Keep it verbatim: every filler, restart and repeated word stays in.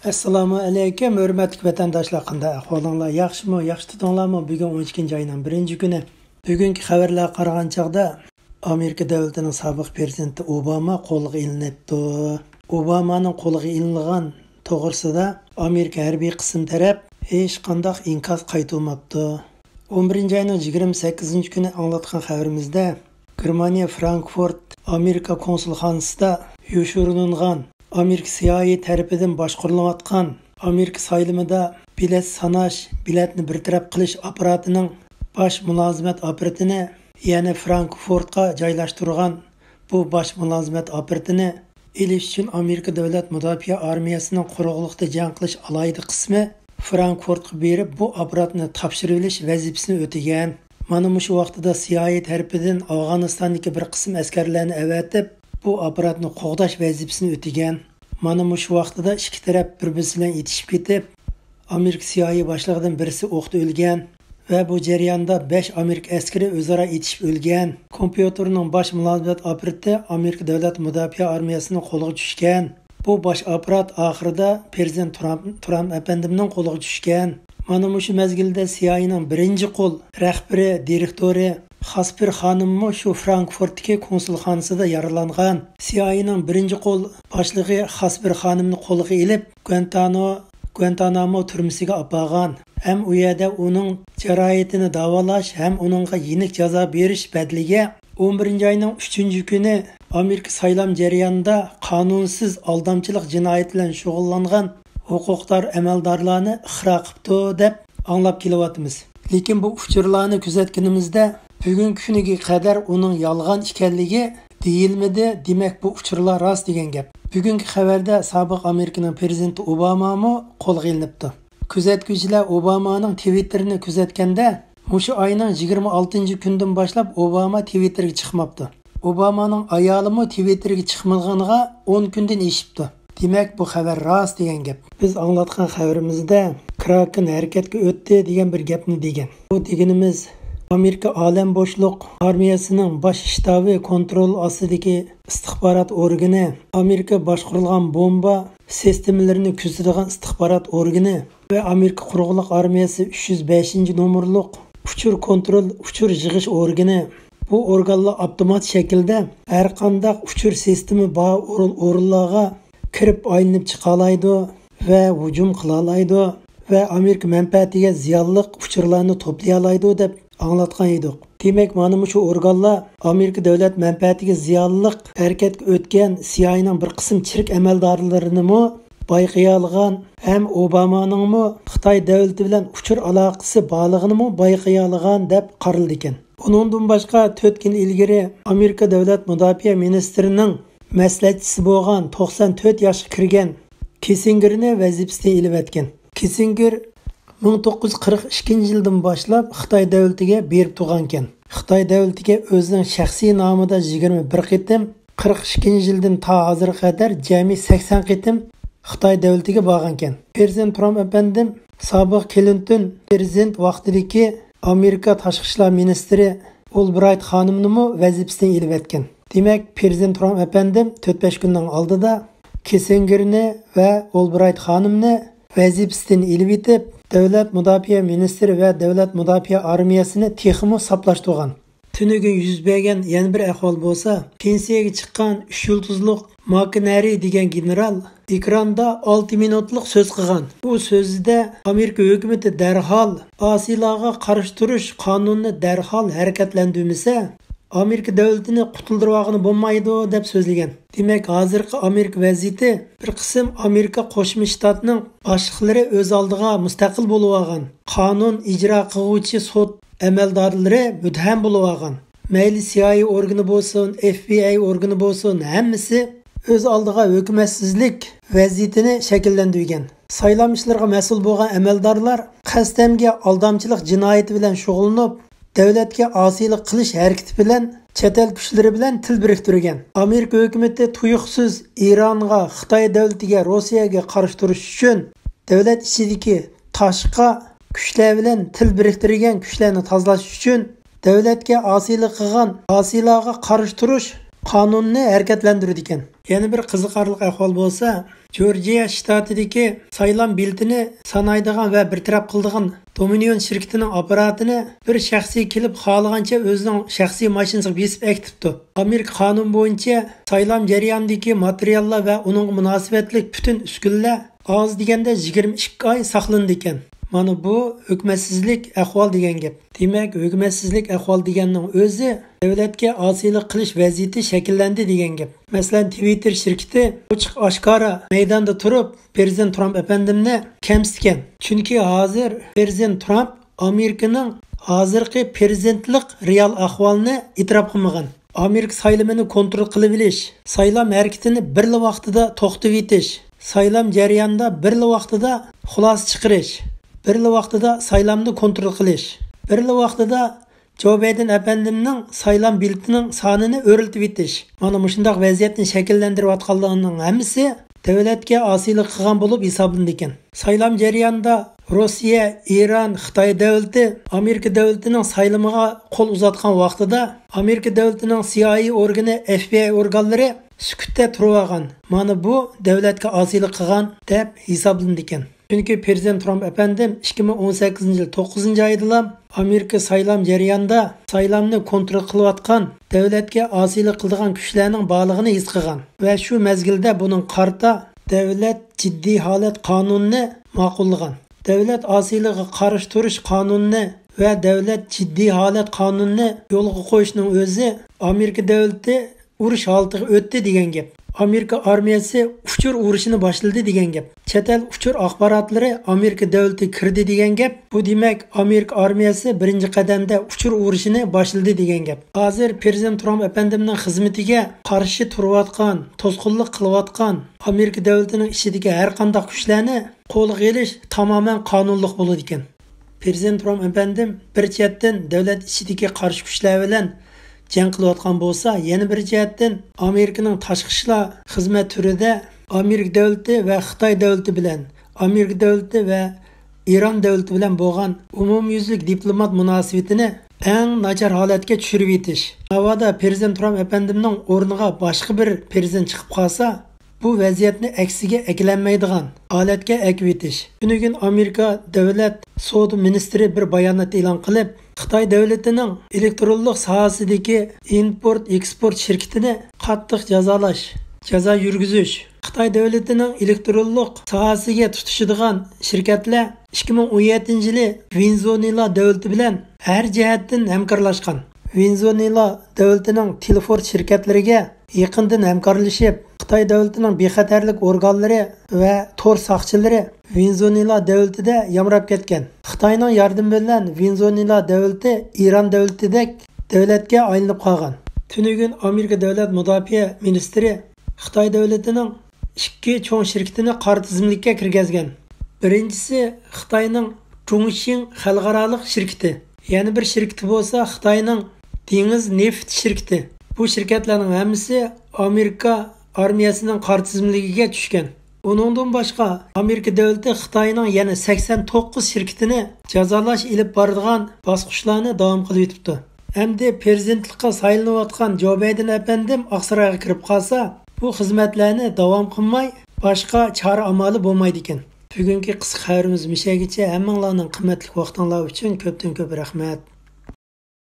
ئەسسالامۇ ئەلەيكۇم، ھۆرمەتلىك ۋەتەنداشلار، قانداق ئەھۋالىڭلار؟ ياخشىمۇ؟ ياخشى تۇردۇڭلارمۇ؟ بۈگۈن ئون ئىككىنچى ئاينىڭ بىرىنچى كۈنى. بۈگۈنكى خەۋەرلەرگە قارىغان چاغدا، ئامېرىكا دۆلىتىنىڭ سابىق پىرېزىدېنتى ئوباما قولغا ئېلىنىپتۇ. ئوبامانىڭ قولغا ئېلىنغان توغرىسىدا ئامېرىكا ھەربىي قىسىم تەرەپ ھېچقانداق ئىنكاس قايتۇرماپتۇ. ئون بىرىنچى ئاينىڭ يىگىرمە سەككىزىنچى كۈنى ئاڭلاتقان خەۋىرىمىزدە، گېرمانىيە فرانكفورت ئامېرىكا كونسۇلخانىسىدا يوشۇرۇنغان ئامېرىكا سىئايئې تەرىپىدىن باشقۇرۇلۇۋاتقان ئامېرىكا سايلىمىدا بېلەت ساناش، بېلەتنى بىر تەرەپ قىلىش ئاپپاراتىنىڭ باش مۇلازىمەت ئاپپاراتىنى، يەنى فرانكفورتقا جايلاشتۇرغان بۇ باش مۇلازىمەت ئاپپارىتىنى ئېلىش ئۈچۈن ئامېرىكا دۆلەت مۇداپىئە ئارمىيەسىنىڭ قۇرۇقلۇقتا جەڭ قىلىش ئالاھىدە قىسمى فرانكفورتقا بېرىپ، بۇ ئاپپاراتنى تاپشۇرۇۋېلىش ۋەزىپىسىنى ئۆتىگەن. مانا مۇشۇ ۋاقتىدا سىئايئې تەرىپىدىن ئافغانىستاندىكى بىر قىسىم ئەسكەرلەرنى ئەۋەتىپ، بۇ ئاپپاراتنى قوغداش ۋەزىپىسىنى ئۆتىگەن. مانا مۇشۇ ۋاقتىدا ئىككى تەرەپ بىر-بىرسى بىلەن ئېتىشىپ كېتىپ، ئامېرىكا سىئايئې باشلىقىدىن بىرسى ئوقتا ئۆلگەن ۋە بۇ جەرياندا بەش ئامېرىكا ئەسكىرى ئۆزئارا ئېتىشىپ ئۆلگەن. كومپيۇتېرنىڭ باش مۇلازىمەت ئاپپاراتى ئامېرىكا دۆلەت مۇداپىئە ئارمىيەسىنىڭ قولىغا چۈشكەن. بۇ باش ئاپپارات ئاخىرىدا پىرېزىدېنت ترامپ، ترامپ ئەپەندىمنىڭ قولىغا چۈشكەن. مانا مۇشۇ مەزگىلدە سىئايئېنىڭ بىرىنچى قول رەھبىرى، دىرېكتورى خاسپېر خانىممۇ شۇ فرانكفورتتىكى كونسۇلخانىسىدا يارىلانغان. سىئايئېنىڭ بىرىنچى قول باشلىقى خاسپېر خانىمنى قولغا ئېلىپ، گۇەنتانو-، گۇەنتانامو تۈرمىسىگە ئاپارغان ھەم ئۇ يەردە ئۇنىڭ جاراھىتىنى داۋالاش ھەم ئۇنىڭغا يېنىك جازا بېرىش بەدىلىگە، ئون بىرىنچى ئاينىڭ ئۈچىنچى كۈنى ئامېرىكا سايلام جەريانىدا قانۇنسىز ئالدامچىلىق جىنايىتى بىلەن شۇغۇللانغان ھوقۇقدار ئەمەلدارلارنى ئىقرار قىپتۇ، دەپ ئاڭلاپ كېلىۋاتىمىز. لېكىن بۇ ئۇچۇرلارنى كۆزەتكىنىمىزدە، بۈگۈنكى كۈنگە قەدەر ئۇنىڭ يالغان ئىكەنلىكى دېيىلمىدى. دېمەك، بۇ ئۇچۇرلار راست دېگەن گەپ. بۈگۈنكى خەۋەردە سابىق ئامېرىكىنىڭ پىرېزىدېنتى ئوبامامۇ قولغا ئېلىنىپتۇ. كۆزەتكۈچىلەر ئوبامانىڭ تىۋىتتېرىنى كۆزەتكەندە، مۇشۇ ئاينىڭ يىگىرمە ئالتىنچى كۈنىدىن باشلاپ ئوباما تىۋىتتېرگە چىقماپتۇ. ئوبامانىڭ ئايالىمۇ تىۋىتتېرگە چىقمىغىنىغا ئون كۈندىن ئېشىپتۇ. دېمەك، بۇ خەۋەر راست دېگەن گەپ. بىز ئاڭلاتقان خەۋىرىمىزدە كراكېن ھەرىكەتكە ئۆتتى دېگەن بىر گەپنى دېگەن. بۇ دېگىنىمىز، ئامېرىكا ئالەم بوشلۇق ئارمىيەسىنىڭ باش شتابى كونترول ئاستىدىكى ئىستىخبارات ئورگىنى، ئامېرىكا باشقۇرۇلغان بومبا سىستېمىلىرىنى كۆزىتىدىغان ئىستىخبارات ئورگىنى ۋە ئامېرىكا قۇرۇقلۇق ئارمىيەسى ئۈچ يۈز بەشىنچى نومۇرلۇق ئۇچۇر كونترول، ئۇچۇر يىغىش ئورگىنى. بۇ ئورگانلار ئاپتومات شەكىلدە ھەرقانداق ئۇچۇر سىستېمى بار ئورۇن-، ئورۇنلارغا كىرىپ ئايلىنىپ چىقالايدۇ ۋە ھۇجۇم قىلالايدۇ ۋە ئامېرىكا مەنپەئەتىگە زىيانلىق ئۇچۇرلارنى توپلىيالايدۇ، دەپ ئاڭلاتقان ئىدۇق. دېمەك، مانا مۇشۇ ئورگانلار ئامېرىكا دۆلەت مەنپەئەتىگە زىيانلىق ھەرىكەتكە ئۆتكەن سىئايئېنىڭ بىر قىسىم چىرىك ئەمەلدارلىرىنىمۇ بايقىيالىغان ھەم ئوبامانىڭمۇ خىتاي دۆلىتى بىلەن ئۇچۇر ئالاقىسى بارلىقىنىمۇ بايقىيالىغان دەپ قارىلىدىكەن. ئۇنىڭدىن باشقا، تۆت كۈن ئىلگىرى ئامېرىكا دۆلەت مۇداپىئە مىنىستىرىنىڭ مەسلىھەتچىسى بولغان توقسان تۆت ياشقا كىرگەن كىسسىنگېرنى ۋەزىپىسىدىن ئېلىۋەتكەن. كىسسىنگېر مىڭ توققۇز يۈز قىرىق ئىككىنچى يىلدىن باشلاپ خىتاي دۆلىتىگە بېرىپ تۇرغانىكەن. خىتاي دۆلىتىگە ئۆزىنىڭ شەخسىي نامىدا يىگىرمە بىر قېتىم، قىرىق ئىككىنچى يىلدىن تا ھازىرغا قەدەر جەمئىي سەكسەن قېتىم خىتاي دۆلىتىگە بارغانىكەن. پىرېزىدېنت ترامپ ئەپەندىم سابىق كلىنتون پىرېزىدېنت ۋاقتىدىكى ئامېرىكا تاشقى ئىشلار مىنىستىرى ئولبرايت خانىمنىمۇ ۋەزىپىسىدىن ئېلىۋەتكەن. دېمەك، پىرېزىدېنت ترامپ ئەپەندىم تۆت-بەش كۈننىڭ ئالدىدا كىسسىنگېرنى ۋە ئولبرايت خانىمنى ۋەزىپىسىدىن ئېلىۋېتىپ، دۆلەت مۇداپىئە مىنىستىرى ۋە دۆلەت مۇداپىئە ئارمىيەسىنى تېخىمۇ ساپلاشتۇرغان. تۈنۈگۈن يۈز بەرگەن يەنە بىر ئەھۋال بولسا، پېنسىيەگە چىققان ئۈچ يۇلتۇزلۇق ماك ھېنرى دېگەن گېنېرال ئېكراندا ئالتە مىنۇتلۇق سۆز قىلغان. بۇ سۆزىدە ئامېرىكا ھۆكۈمىتى دەرھال ئاسىيلارغا قارشى تۇرۇش قانۇنىنى دەرھال ھەرىكەتلەندۈرمىسە، ئامېرىكا دۆلىتىنى قۇتۇلدۇرۇۋالغىلى بولمايدۇ، دەپ سۆزلىگەن. دېمەك، ھازىرقى ئامېرىكا ۋەزىيىتى بىر قىسىم ئامېرىكا قوشما شتاتنىڭ باشلىقلىرى ئۆز ئالدىغا مۇستەقىل بولۇۋالغان، قانۇن ئىجرا قىلغۇچى سوت ئەمەلدارلىرى مۇتتەھەم بولۇۋالغان. مەيلى سىئايئې ئورگىنى بولسۇن، ئېف بى ئاي ئورگىنى بولسۇن، ھەممىسى ئۆز ئالدىغا ھۆكۈمەتسىزلىك ۋەزىيىتىنى شەكىللەندۈرگەن. سايلام ئىشلىرىغا مەسئۇل بولغان ئەمەلدارلار قەستەنگە ئالدامچىلىق جىنايىتى بىلەن شۇغۇللىنىپ، دۆلەتكە ئاسىيلىق قىلىش ھەرىكىتى بىلەن چەت ئەل كۈچلىرى بىلەن تىل بىرىكتۈرگەن. ئامېرىكا ھۆكۈمىتى تۇيۇقسىز ئىرانغا، خىتاي دۆلىتىگە، روسىيەگە قارشى تۇرۇش ئۈچۈن دۆلەت ئىچىدىكى تاشقا كۈچلەر بىلەن تىل بىرىكتۈرگەن كۈچلەرنى تازىلاش ئۈچۈن دۆلەتكە ئاسىيلىق قىلغان ئاسىيلارغا قارشى تۇرۇش قانۇنىنى ھەرىكەتلەندۈرىدىكەن. يەنە بىر قىزىقارلىق ئەھۋال بولسا، جورجىيە شتاتىدىكى سايلام بېلىتىنى سانايدىغان ۋە بىر تەرەپ قىلىدىغان دومىنىيون شىركىتىنىڭ ئاپپاراتىنى بىر شەخسىي كېلىپ خالىغانچە ئۆزىنىڭ شەخسىي ماشىنىسىغا بېسىپ ئەكېتىپتۇ. ئامېرىكا قانۇنى بويىچە سايلام جەريانىدىكى ماتېرىياللار ۋە ئۇنىڭغا مۇناسىۋەتلىك پۈتۈن ئۈسكۈنىلەر ئاز دېگەندە يىگىرمە ئىككى ئاي ساقلىنىدىكەن. مانا بۇ ھۆكۈمەتسىزلىك ئەھۋال دېگەن گەپ. دېمەك، ھۆكۈمەتسىزلىك ئەھۋال دېگەننىڭ ئۆزى دۆلەتكە ئاسىيلىق قىلىش ۋەزىيىتى شەكىللەندى دېگەن گەپ. مەسىلەن، تىۋىتتېر شىركىتى ئوچۇق ئاشكارا مەيداندا تۇرۇپ، پىرېزىدېنت ترامپ ئەپەندىمنى كەمسىتكەن. چۈنكى ھازىر پىرېزىدېنت ترامپ ئامېرىكىنىڭ ھازىرقى پىرېزېنتلىق رېئال ئەھۋالىنى ئېتىراپ قىلمىغان. ئامېرىكا سايلىمىنى كونترول قىلىۋېلىش، سايلام ھەرىكىتىنى بىرلا ۋاقتىدا توختىتىۋېتىش، سايلام جەريانىدا بىرلا ۋاقتىدا خۇلاسە چىقىرىش، بىرلا ۋاقتىدا سايلامنى كونترول قىلىش، بىرلا ۋاقتىدا جو بايدېن ئەپەندىمنىڭ سايلام بېلىتىنىڭ سانىنى ئۆرلىتىۋېتىش. مانا مۇشۇنداق ۋەزىيەتنى شەكىللەندۈرۈۋاتقانلىقىنىڭ ھەممىسى دۆلەتكە ئاسىيلىق قىلغان بولۇپ ھېسابلىنىدىكەن. سايلام جەريانىدا روسىيە، ئىران، خىتاي دۆلىتى ئامېرىكا دۆلىتىنىڭ سايلىمىغا قول ئۇزاتقان ۋاقتىدا ئامېرىكا دۆلىتىنىڭ سىئايئې ئورگىنى، ئەف بى ئاي ئورگانلىرى سۈكۈتتە تۇرۇۋالغان. مانا بۇ دۆلەتكە ئاسىيلىق قىلغان دەپ ھېسابلىنىدىكەن. چۈنكى پىرېزىدېنت ترامپ ئەپەندىم ئىككى مىڭ ئون سەككىزىنچى يىل توققۇزىنچى ئايدىلا ئامېرىكا سايلام جەريانىدا سايلامنى كونترول قىلىۋاتقان، دۆلەتكە ئاسىيلىق قىلىدىغان كۈچلەرنىڭ بارلىقىنى ھېس قىلغان ۋە شۇ مەزگىلدە بۇنىڭغا قارىتا دۆلەت جىددىي ھالەت قانۇنىنى ماقۇللىغان. دۆلەت ئاسىيلىقىغا قارشى تۇرۇش قانۇنىنى ۋە دۆلەت جىددىي ھالەت قانۇنىنى يولغا قويۇشنىڭ ئۆزى ئامېرىكا دۆلىتى ئۇرۇش ھالىتىگە ئۆتتى دېگەن گەپ. ئامېرىكا ئارمىيەسى ئۇچۇر ئۇرۇشىنى باشلىدى دېگەن گەپ. چەت ئەل ئۇچۇر ئاخباراتلىرى ئامېرىكا دۆلىتىگە كىردى دېگەن گەپ. بۇ دېمەك، ئامېرىكا ئارمىيەسى بىرىنچى قەدەمدە ئۇچۇر ئۇرۇشىنى باشلىدى دېگەن گەپ. ھازىر پىرېزىدېنت ترامپ ئەپەندىمنىڭ خىزمىتىگە قارشى تۇرۇۋاتقان، توسقۇنلۇق قىلىۋاتقان، ئامېرىكا دۆلىتىنىڭ ئىچىدىكى ھەر قانداق كۈچلەرنى قولغا ئېلىش تامامەن قانۇنلۇق بولىدىكەن. پىرېزىدېنت ترامپ ئەپەندىم بىر چەتتىن دۆلەت ئىچىدىكى قارشى كۈچلەر بىلەن جەڭ قىلىۋاتقان بولسا، يەنە بىر جەھەتتىن ئامېرىكىنىڭ تاشقى ئىشلار خىزمەت تۈرىدە ئامېرىكا دۆلىتى ۋە خىتاي دۆلىتى بىلەن، ئامېرىكا دۆلىتى ۋە ئىران دۆلىتى بىلەن بولغان ئومۇميۈزلۈك دىپلومات مۇناسىۋىتىنى ئەڭ ناچار ھالەتكە چۈشۈرۈۋېتىش. ناۋادا پىرېزىدېنت ترامپ ئەپەندىمنىڭ ئورنىغا باشقا بىر پىرېزىدېنت چىقىپ قالسا، بۇ ۋەزىيەتنى ئەكسىگە ئەكىلەلمەيدىغان ھالەتكە ئەكىۋېتىش. تۈنۈگۈن ئامېرىكا دۆلەت سودا مىنىستىرى بىر بايانات ئېلان قىلىپ، خىتاي دۆلىتىنىڭ ئېلېكترونلۇق ساھەسىدىكى ئىمپورت ئېكسپورت شىركىتىنى قاتتىق جازالاش، جازا يۈرگۈزۈش. خىتاي دۆلىتىنىڭ ئېلېكترونلۇق ساھەسىگە تۇتىشىدىغان شىركەتلەر ئىككى مىڭ ئون يەتتىنچى يىلى ۋېنېزۇېلا دۆلىتى بىلەن ھەر جەھەتتىن ھەمكارلاشقان. ۋېنېزۇېلا دۆلىتىنىڭ تېلېفورت شىركەتلىرىگە يېقىندىن ھەمكارلىشىپ، خىتاي دۆلىتىنىڭ بىخەتەرلىك ئورگانلىرى ۋە تور ساقچىلىرى ۋېنېزۇېلا دۆلىتىدە يامراپ كەتكەن. خىتاينىڭ ياردىمى بىلەن ۋېنېزۇېلا دۆلىتى ئىران دۆلىتىدەك دۆلەتكە ئايلىنىپ قالغان. تۈنۈگۈن ئامېرىكا دۆلەت مۇداپىئە مىنىستىرى خىتاي دۆلىتىنىڭ ئىككى چوڭ شىركىتىنى قارا تىزىملىككە كىرگۈزگەن. بىرىنچىسى خىتاينىڭ جۇڭشىڭ خەلقئارالىق شىركىتى. يەنە بىر شىركىتى بولسا خىتاينىڭ دېڭىز نېفىت شىركىتى. بۇ شىركەتلەرنىڭ ھەممىسى ئامېرىكا ئارمىيەسىنىڭ قارا تىزىملىكىگە چۈشكەن. ئۇنىڭدىن باشقا، ئامېرىكا دۆلىتى خىتاينىڭ يەنە سەكسەن توققۇز شىركىتىنى جازالاش ئېلىپ بارىدىغان باسقۇچلارنى داۋام قىلىۋېتىپتۇ. ئەمدى پىرېزىدېنتلىققا سايلىنىۋاتقان جو بايدېن ئەپەندىم ئاقسارايغا كىرىپ قالسا، بۇ خىزمەتلەرنى داۋام قىلماي، باشقا چارە ئامالى بولمايدىكەن. بۈگۈنكى قىسقا خەۋىرىمىز مۇشۇ يەرگىچە. ھەممىڭلارنىڭ قىممەتلىك ۋاقتىڭلار ئۈچۈن كۆپتىن كۆپ رەھمەت.